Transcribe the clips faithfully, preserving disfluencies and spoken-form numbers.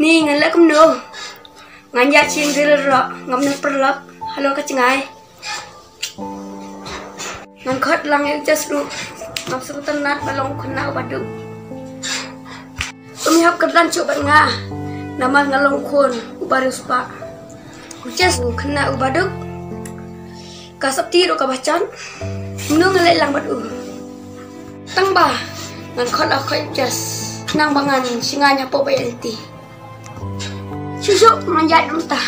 Ni ngan leh kumno? Ngan ïaid sha ïing Diril ruh, ngam nang pyrlok halor ka jngai. Ngan khot lang ïa u Jas ruh, ngam sngewtynnat ba long u khynnah uba duk. Um ïahap kyrdan shuh bad nga, namar nga long u khun uba riewspah. U Jas u khynnah uba duk, ka sopti ruh kaba jot. Kumno ngan leh lang bad u? Tang ba ngan khot la khot u Jas, khnang ba ngan shngaiñ hapoh ba ïaid lynti. Shuh shuh ngan ïaid mynta.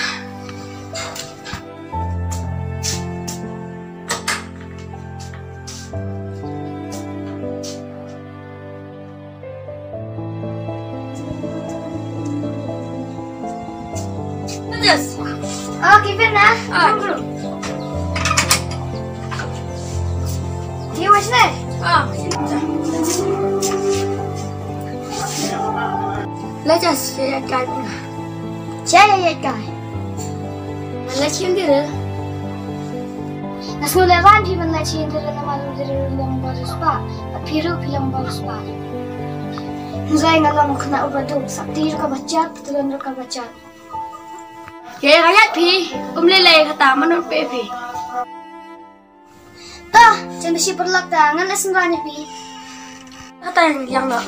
Jas. Oh, Kevin ah. Ah. Dia wajne? Ah, sini. Lah, Jas, ïa kai. Ïa, ïa, ïa kai. Lah, sini dia. Nga sngewlehrain phi ban leit sha ïing Diril namar u Diril u long uba riewspah, bad phi ruh phi long uba riewspah. Hynrei nga long u khynnah uba duk, sopti ruh kaba jot, kyrdan ruh kaba jot. Ïa, ïa, nga ïaid phi, um lei lei kata, mano phi phi. To, jan phi shu pyrlok ta, ngan leit synran ïa phi. Kata ïa nga noh.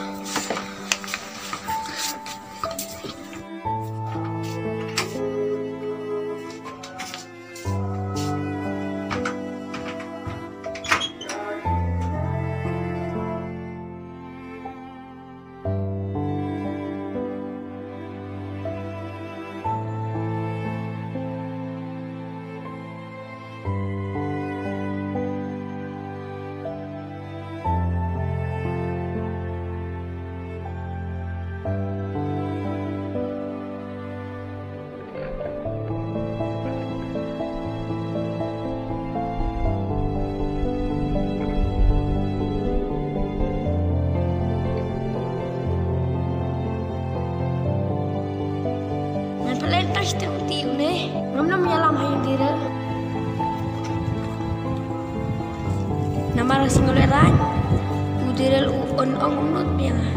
Ngan pynlait tang shiteng u ti une. Ngam nym ïalam ha ïing Diril. Namar nga sngewlehrain u Diril un ong kumno ïa nga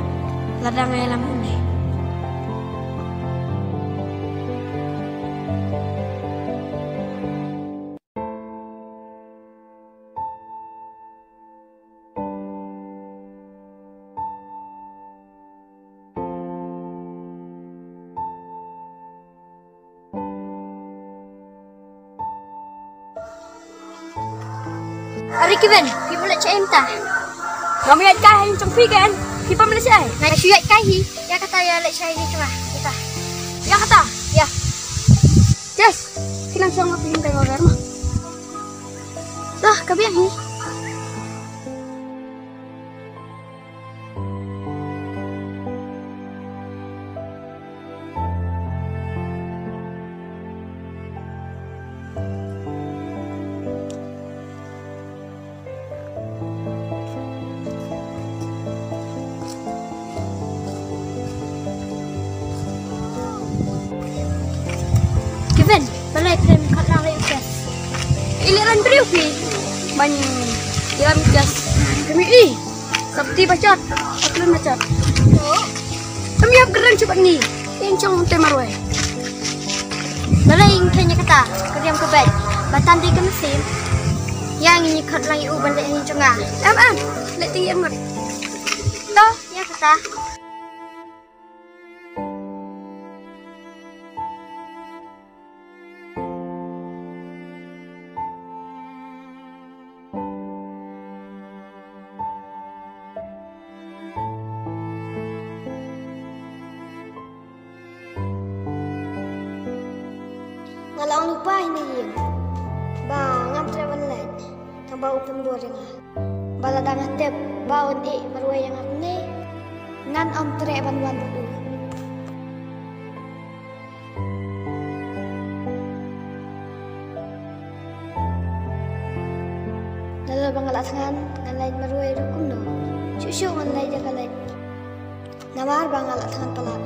lada nga ïalam une. Are Kevin, phi bym leit shaei mynta? Ngam ïaid kai ha ïing jong phi Ken. Phi pom leit shaei? Nga shu ïaid kai hi. Ïa kata ïa leit shaei ni kena. Kata. Ïa kata. Ïa. Jess, phi nang shong ha phi ïing kai nga wer ma. Dah, ka biang hi. Kevin, balei phi ym khot lang ïa u Jas? I lehrain briew phi. Ban ïa u Jas. Kami i. Sopti bachot, sopti bachot. Kami hap kren chubat ni. Ïeng shong te marwei. Balei ïeng kren ïa kata, ka riam ka beit. Ba tan dei ka mynsiem. Ïa ngi khot lang ïa u ban leit ha ïing jong nga. Em em, leit te ïa ngut. To, ïa kata. Nga la ong lypa hi na ïing ba ngam treh ban leit, tang ba u pynbor ïa nga. Ba lada nga tip ba un ïeh marwei ïa nga kumne, ngan ym treh ban wan bad u. Lada ba nga la thngan, ngan leit marwei ruh kumno. Shuh shuh ngan leit ïa ka leit. Namar ba nga la thngan palat.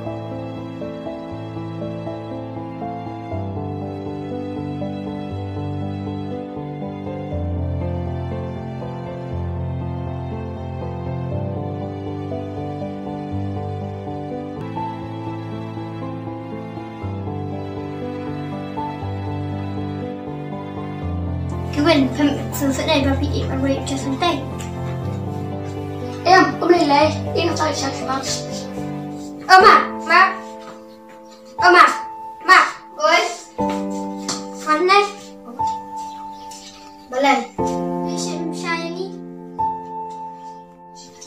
Wen, phem, sen sen ai ba pi i ba roi just in time. Em, kum lei lei, ing sa sa sa. Oma, ma. Oma, ma. Oi. Mana? Balai. Ni sim saya ni.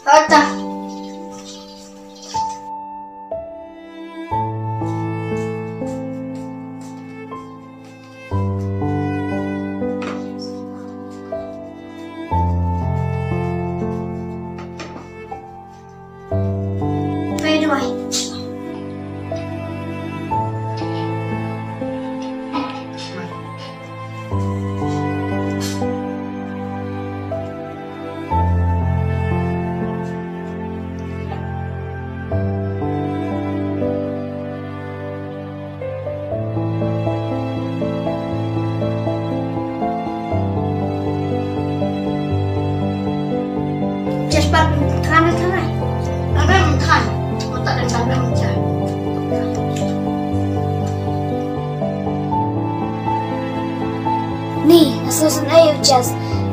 Ata. Pei duwai. Just pat tran tran. Tran tran. Otak dan tran tran. Ni, nga sngewsynei ïa u Jas.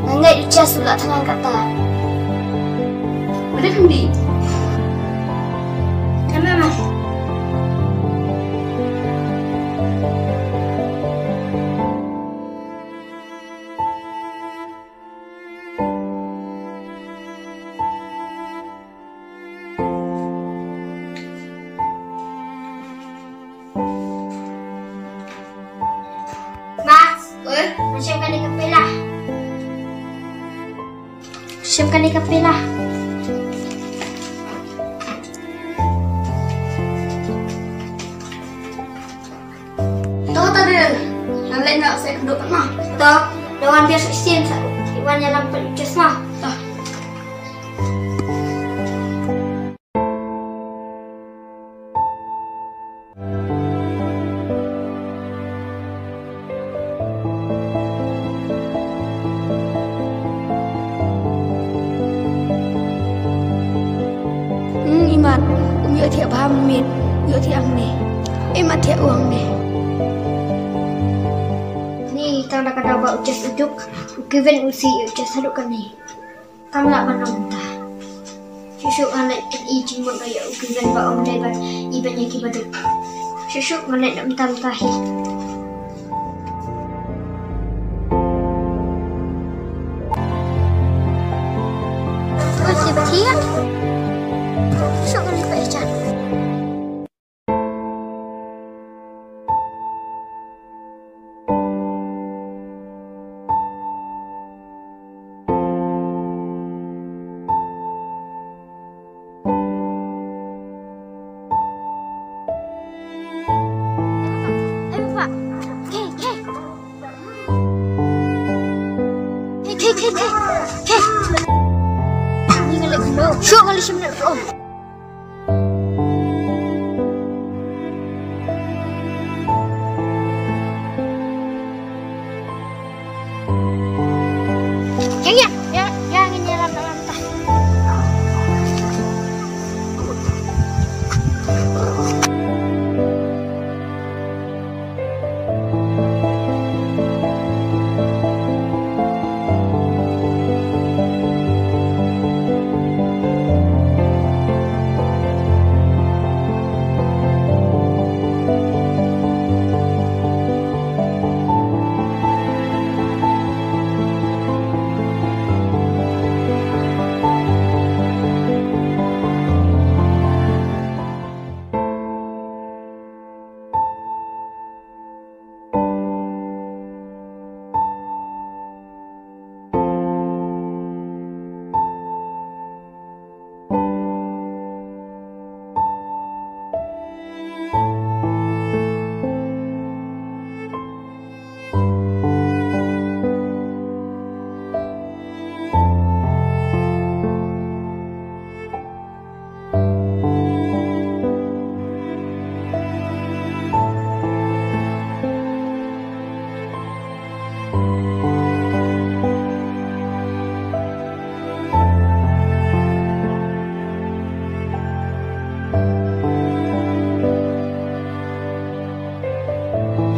Nga ngeit u Jas u la thngan kata. Uda khyndiat. Kane ma. Ma, oi, ngan shem kane ka pela. Shem kane ka pela. To, to, de. Ngan leit noh sha kynduh pat ma. To, da wan biang shisien sa. Wan ïalam pat u Jas ma. To. Hmm, imat, um ïoh thiah bha mynmiet, ïoh thiah hangne. Imat thiah u hangne. Ni tang da ka daw ba u Jas u duk, u Kevin u sih ïa u Jas haduh kane. Kam lah ban long mynta. Shuh shuh ngan leit pyni jingmut ïa u Kevin ba ym dei ban i ban ïa ki baduk. Shuh shuh ngan leit noh mynta mynta hi. Oi, ki ba thiah. Shuh shuh ngan leit peit jan. Hey, papa. Hey, hey. Hey, hey, hey, hey. Hey. Ni ngan leit kumno? Shuh, ngan leit shim net. Oh. Ïa, ïa, ïa, ïa, ngin ïalam, ïalam ta.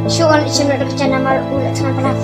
Shuh, ngan leit shim noh da ka jana namar u la thngan palat.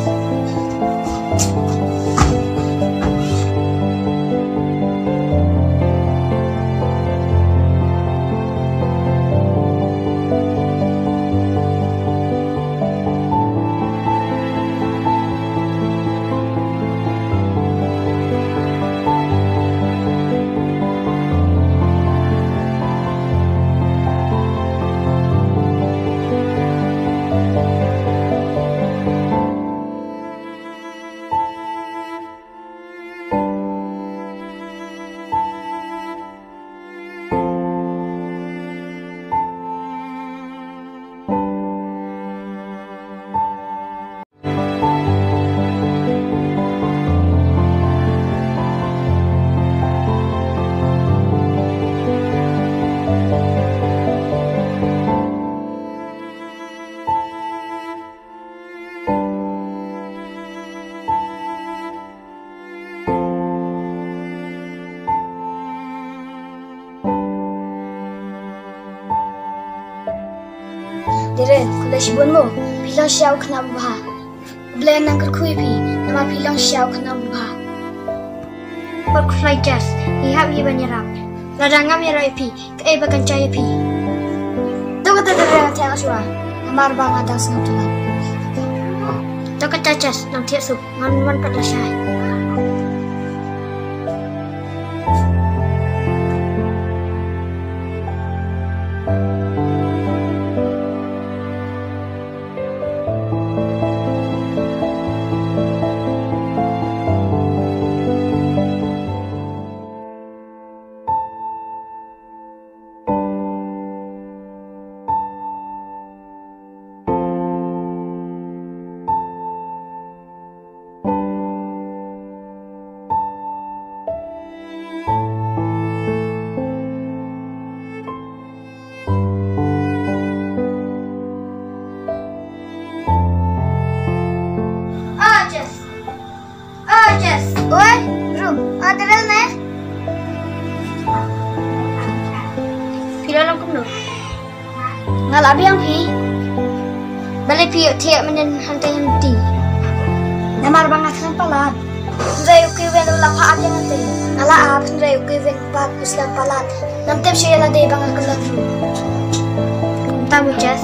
Dere, khublei shibun mo, phi long shisha u khynnah babha. U Blei un nang kyrkhu ïa phi, namar phi long shisha u khynnah babha. Wat khuslai Jess, ngi hap ïa ban ïarap. Lada ngam ïarap ïa phi, kaei ba kan jia ïa phi? To kata Dere, nga thiah shuwa, namar ba nga dang sngewthuh. To kata Jess, nang thiah suk, ngan wan pat lashai. Ah, Jess. Ah, Jess. Oi, Rum. Ah, Dere ne? Phi la long kumno? Nga la biang phi. Balei phi ïohthiah mynnin hangtei hangtei? Namar ba nga sngewpalat. Hynrei u Kevin u la phah ap ïa nga te. Nga la ap hynrei u Kevin pat u sngewpalat. Ngam tip shuh ïa lade ba nga kyllon ruh. Kumta mo Jess.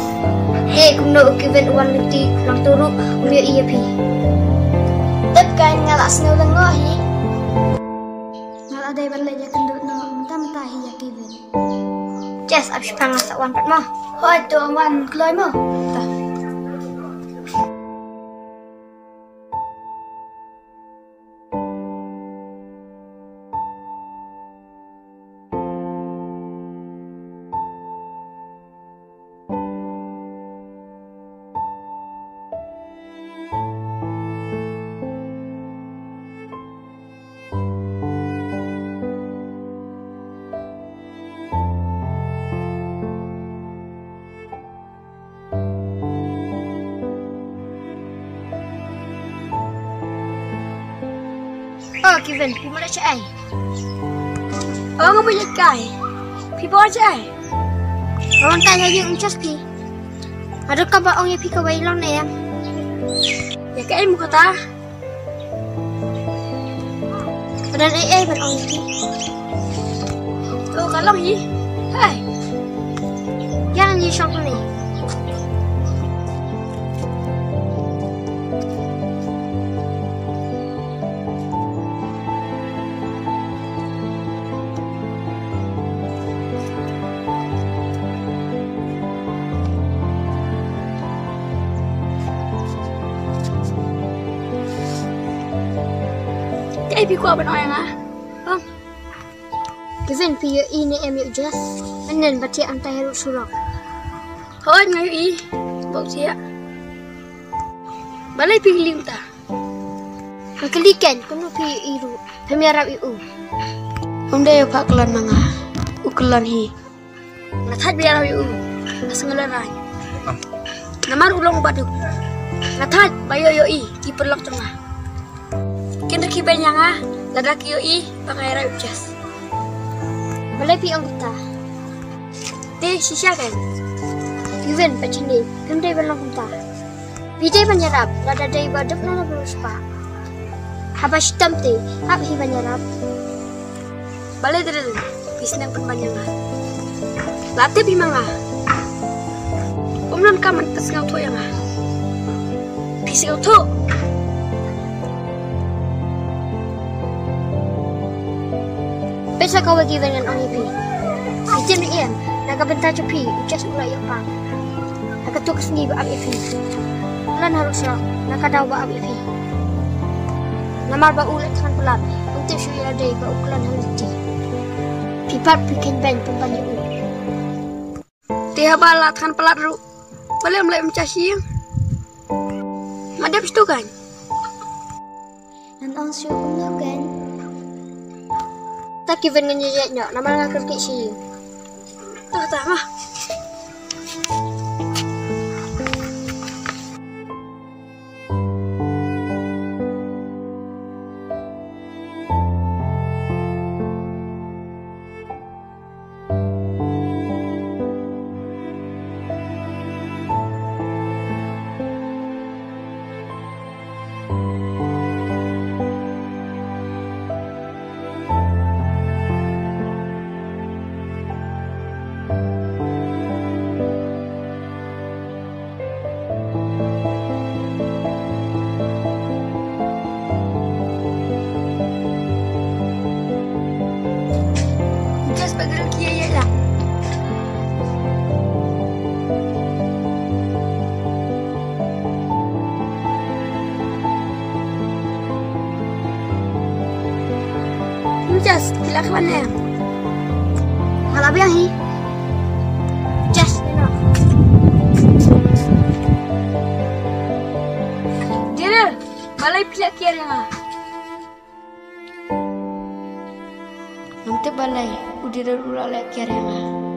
Te kumno u Kevin u wan lynti, nangta ruh um ïohi ïa phi? Tip kein, nga la sngew lyngngoh hi. Nga la dei ban leit ïakynduh noh mynta mynta hi ïa Kevin. Jess, ap shipang, nga sa wan pat mo. Hooid, to wan kloi mo. Ta. Oh, Kevin, phi mut leit shaei? Oh, nga mut leit kai. Phi bor shaei? Nga wan kai ha ïing u Jess phi. Haduh kaba ong ïa phi kawei long ne em? Ïa kaei mo kata? Ka don ei ei ban ong ïa phi. To ka long hi. Hai. Ïa ngi shong kane. Kaei phi kwah ban ong ïa nga? Ong. Kevin, phi ïohi ne em ïa u Jess? Mynnin ba thiah hangtai ha surok. Hooid nga ïohi. Bok thiah. Balei phi kylli kumta? Nga kylli kein, kumno phi ïohi ruh? Phim ïarap ïa u? Um dei u phah kyllon ma nga. U kyllon hi. Nga thait ba ïarap ïa u. Nga sngewlehrain. Namar u long u baduk. Nga thait ba ïoh ïohi ki paralok jong nga. Kin da ki beiñ ïa nga lada ki ïohi ba nga ïarap ïa u Jess. Balei phi ong kumta? Te shisha kein. Kevin, pat shane, phim dei ban long kumta. Phi dei ban ïarap, lada dei ba dep na la bru spah. Haba shitom te, hap hi ban ïarap. Balei Daryl, phi sneng pynban ïa nga? La tip hi ma nga. Um donkam ban pynsngewthuh ïa nga. Phi sngewthuh? Peit sa kawei ki wen ngan ong ïa phi. Phi tip ne em, na ka bynta jong phi, u Jas u la ïoh pang. Ha kato ka sngi ba ap ïa phi. Khlem haduh shuh, na ka daw ba ap ïa phi. Namar ba u leh thngan palat, um tip shuh ïa lade ba u khlem ha lynti. Phi pat phi kheiñ beiñ pynban ïa u. Te haba la thngan palat ruh, balei um leit um Jas sha ïing? Nga dep shuh kan. Ngan ong shuh kumno kan. Ta ki wen ngan ïaid noh, namar nga kyrkieh sha ïing. Ta ta ma. Just pagdang kia ya lah. Just pila kwan em. Hala biang hi. Just enough. Dinner. Balai pila kia ringa. Nanti balai udah dulu lek kia ringa.